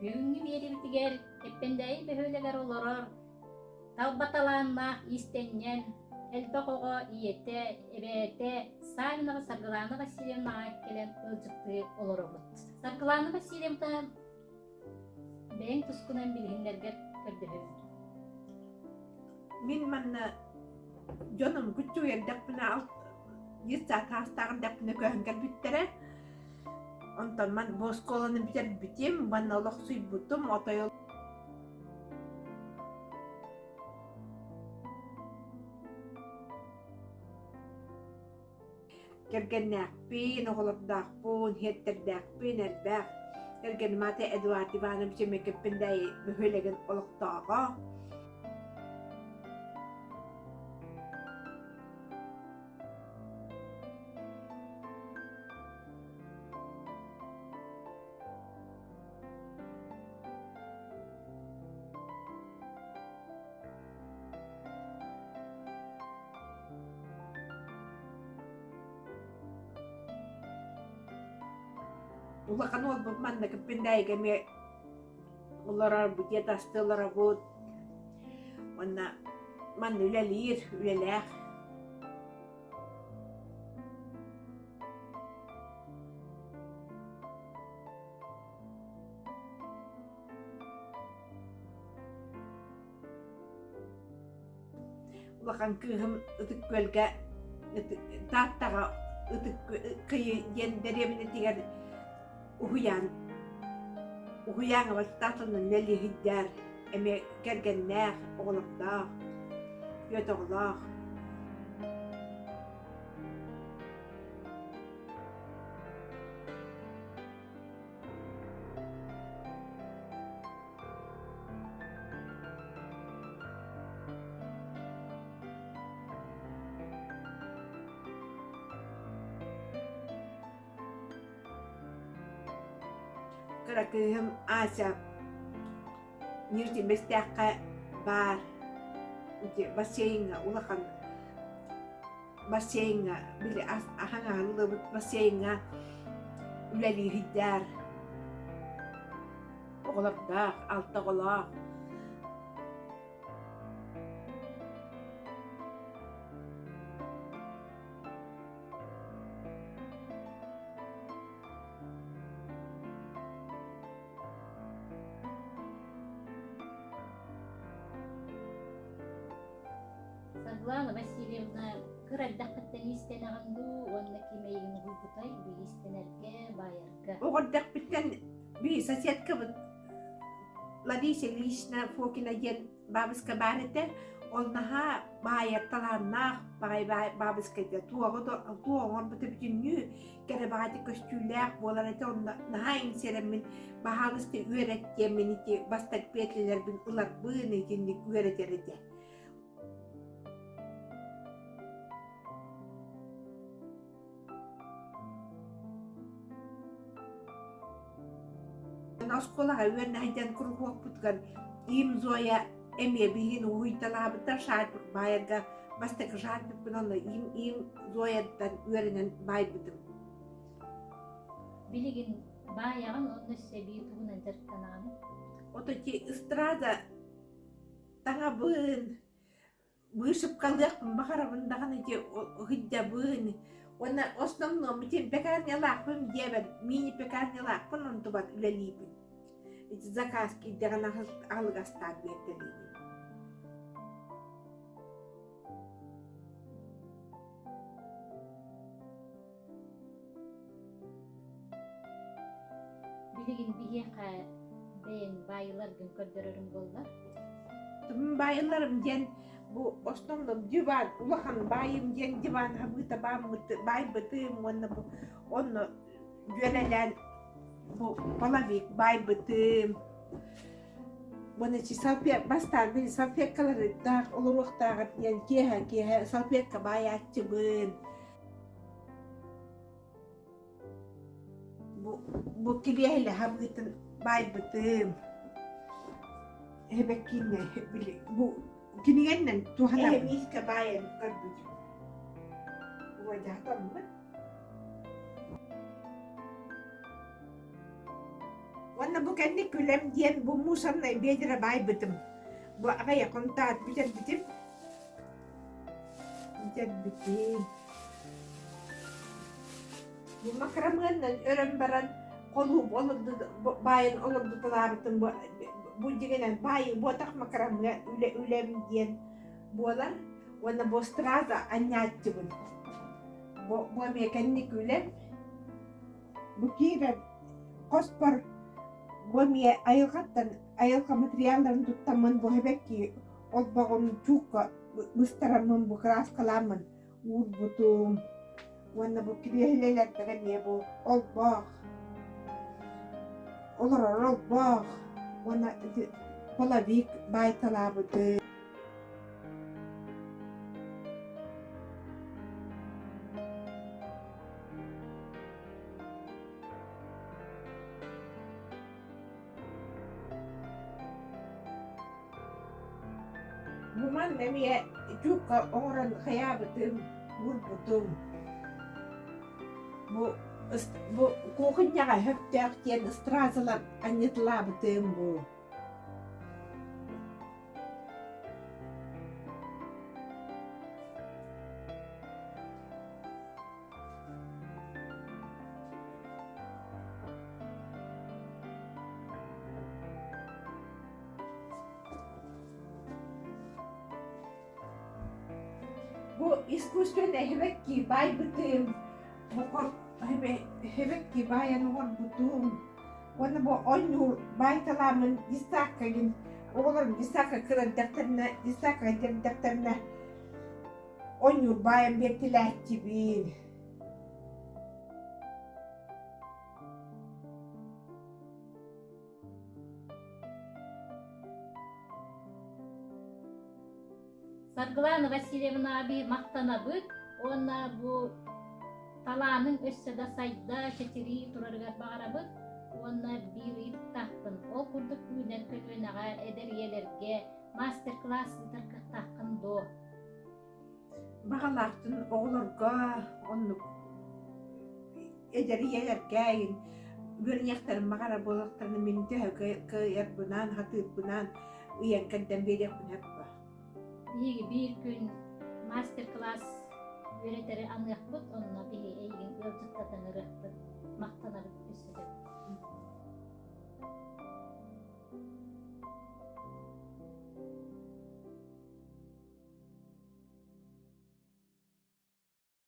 Бүгүҥҥү биэриибитигэр Кэппэндээйи бөһүөлэгэр олорор талба талааннаах иистэнньэн, элбэх оҕо ийэтэ, эбээтэ Савинова Саргылаана Васильевнаҕа кэлэн ыалдьыттыы олоробут. Саргылаана Васильевна бэйэҥ тускунан билиһиннэргэр көрдөһөбүн. Мин манна дьонум куччугуй эрдэхпинэ детсад саастаах эрдэхпинэ көһөн кэлбиттэрэ. Онтон ман бу оскуоланы бүтэрбитим, манна олохсуйбутум, отой Кэргэннээхпин, оҕолордоохпун, иһэттэрдээхпин элбэх. Кэргэним аата Эдуард Иванович Эмекеппиндай бөһүөлэгин олохтооҕо. Улахан уолбут манна Киппиндээйигэ эмиэ олорор, букет астыы олоробут. Уонна манна үлэлиир, үлэлээх. Улахан кыыһым Ытык Күөлгэ Тааттаҕа Ытык Кыйы диэн дэриэбинэтигэр уһуйаан уһуйааҥҥа воспитателынан үлэлии сылдьар, эмиэ кэргэннээх, оҕолордоох, түөрт оҕолоох. Кыра кыыһым Ася Нижний Бэстээххэ баар ити бассейҥҥа улахан бассейҥҥа били аһаҥаһыллыбыт бассейҥҥа үлэлии сылдьар оҕолордоох, алта оҕолоох. Саргылана Васильевна, кыра эрдэххиттэн иистэнэҕин дуу уонна ким эйигин уһуйбутай бу иистэнэргэ, баайарга? Оҕо эрдэхпиттэн биир соседкабыт Лариса Ильинична Фокина диэн бабушка баар этэ. Ол наһаа баайар талааннаах баҕай бабушка этэ. Туоҕу туох оҥорбута бүтүннүү кэрэ баҕайытык көстүүлээх буолар этэ. Онно наһаа иҥсэрэммин баһаалыста үөрэт диэммин ити бастакы петлилэрбин ыларбын итинник үөрэтэр этэ. Оскуолаҕа үөрэнэ сылдьан куруһуокпутугар им Зоя эмиэ биһигини уһуйталаабыттар шарпик баайарга бастакы шарпикпын онно им им Зояттан үөрэнэн баайбытым. Билигин баайаҕын уонна өссө эбии тугунан дьарыктанаҕыный? Ото ити эстрада таҥабын, быысыпкалыахпын баҕарабын даҕаны ити сылдьабын уонна основном ити пекарнялаахпын диэбэт мини пекарнялаахпын онтубар үлэлиибин ити заказ киирдэҕинэ аһылыгастаан биэртэлиибин Билигин биһиэхэ бэйэҥ баайыларгын көрдөрөрүҥ буоллар? Баайыларым диэн бу основном диван улахан баайым диэн диван хабыыта баайбытым уонна бу онно дьүөрэлээн бу половик баайбытым уонна бастаан били салфеткалардаах олоруохтааҕар диэн киэһэ киэһэ салфетка баайааччыбын Бу, бу кириэһилэ хабыытын баайбытым. Эбэккииннэ били бу кинигэннэн туһанабын. Эмиискэ баайан көрбүтүм. Уойдаатаммын. Уонна бу кэнник күлэм диэн бу мусорнай биэдэрэ баайбытым. Бу аҕай хонтаат бүтэрбитим. Бүтэрбитим. Бу макрамыаннан өрөн баран холууп олорду баайын олордуталаабытым бу бу дьиҥинэн баайыы буотах макрамыа үлэ үлэм диэн буолар уонна бу страза анньааччыбын. Бу бу эмиэ кэнник үлэм. Бу киирэр хоспор бу эмиэ айылҕаттан айылҕа материалларын туттаммын бу эбэкки олбоҕум чуукка быстараммын бу кырааскалааммын уурбутум уонна бу кириэһилэлэрбэр эмиэ бу олбох олорор олбох уонна ити половик баайталаабытым. Бу манна эмиэ чуукка оҥорон хайаабытым, уурбутум. Бу бу куукунньаҕа сөптөөх диэн ыстраазалар анньытылаабытым бу. Бу искусственнай эһэбэкки баайбытым, эһэбэкки баайан оҥорбутум уонна бу оонньуур баайталааммын десакка оҕолорум десакка кырардэхтэринэ десакка кирдэхтэринэ оонньуур баайан биэртилээччибин. Саргылана Васильевна аби махтанабыт уонна бу талааныҥ өссө да сайда, чэчирии турарыгар баҕарабыт уонна биир ыйыттаахпын. Ол курдук үүнэр көлүөнэҕэ, эдэр ийэлэргэ мастер-класс ыытар кыахтааххын дуо? Баҕалаахтын оҕолорго оннук эдэр ийэлэргэ үөрэниэхтэрин баҕарар буоллахтарына мин төһө кыайарбынан, хатыырбынан ыйан кэрдэн биэриэхпин сөп Биһиги биир күн мастер-класс үөрэтэри аныахпыт, онно биһи эйигин ыалдьыттатан ырыахпыт, махтанабыт өссө да.